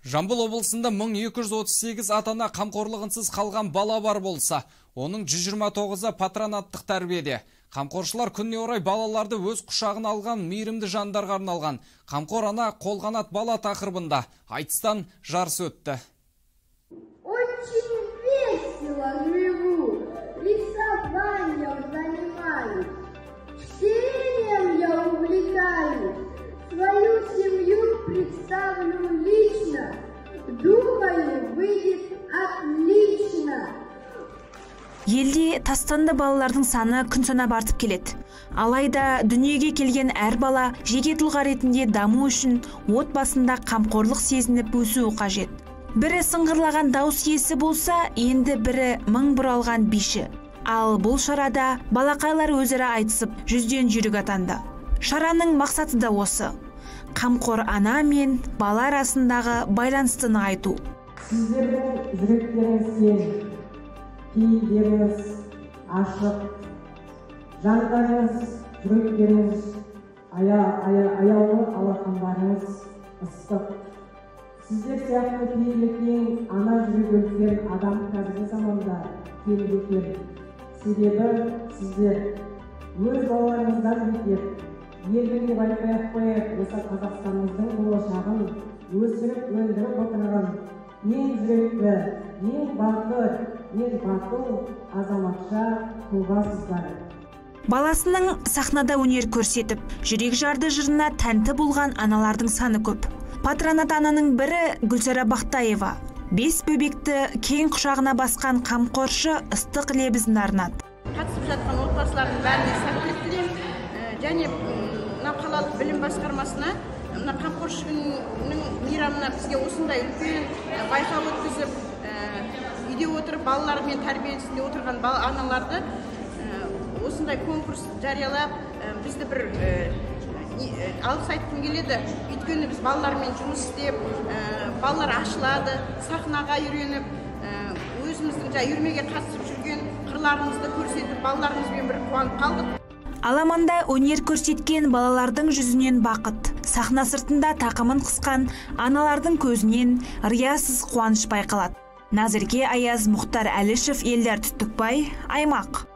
Жамбыл облысында 1238 ата-ана қамқорлығынсыз қалған бала бар болса, оның 129-ы патронаттық тәрбиеде. Қамқоршылар күніне орай балаларды өз құшағына алған мейірімді жандарға арналған «Қамқор ана, қолғанат бала» тақырыбында айтыстан жарыс өтті. Очень весело живу, рисованием занимаюсь, чтением я увлекаюсь, свою семью представлю лично. Думаю, выйдет отлично. Елде тастанды балалардың саны күн санап артып келеді. Алайда дүниеге келген әр бала жеке тұлға ретінде даму үшін отбасында қамқорлық сезініп өсуі қажет. Бірі сыңғырлаған дауыс иесі болса, енді бірі мың бұралған биші. Ал бұл шарада балақайлар өзара айтысып, жүзден жүйрік атанды. Шараның мақсаты да осы. Қамқор ана мен бала арасындағы байланысты нығайту. Сіздердің жүректеріңіз кең, пейілдеріңіз ашық, жандарыңыз, жүректеріңіз аяулы, алақандарыңыз ыстық. Сіздер сияқты пейілі кең, ана жүрегі үлкен адам қазіргі заманда кемде кем. Себебі сіздер өз балаларыңыздан бетер, елдің деп айтпай ақ қояйық, осы Қазақстанымыздың болашағын өсіріп, өндіріп отырған ең жүректі, ең батыр, ең батыл азаматша тұлғасыздар. Баласының сахнада өнер көрсетіп, жүрек жарды жырына тәнті болған аналардың саны көп. Патронат ананың бірі Гүлсара Бақтаева. Бес бөбекті кең құшағына басқан қамқоршы ыстық лебізін арнады. Қатысып жатқан отбасылардың бәріне сәттілік тілеймін. Және мына қалалық білім басқармасына, мына қамқоршы күнінің мейрамына бізге осындай үлкен байқау өткізіп, үйде отырып балаларымен тәрбиесінде отырған аналарды осындай конкурс жариялап, бізді бір алғыс айтқым келеді. Өйткені біз балалармен жұмыс істеп, балалар ашылады, сахнаға үйреніп, өзіміздің жаңа үйірмеге қатысып жүрген қырларымызды көрсетіп, балаларымызбен бір қуанып қалдық. Аламанда өнер көрсеткен балалардың жүзінен бақыт, сахна сыртында тақымын қысқан аналардың көзінен риясыз қуаныш байқалады. Назерке Аяз, Мұхтар Әлішев, Елдар Түттікбай, Аймақ.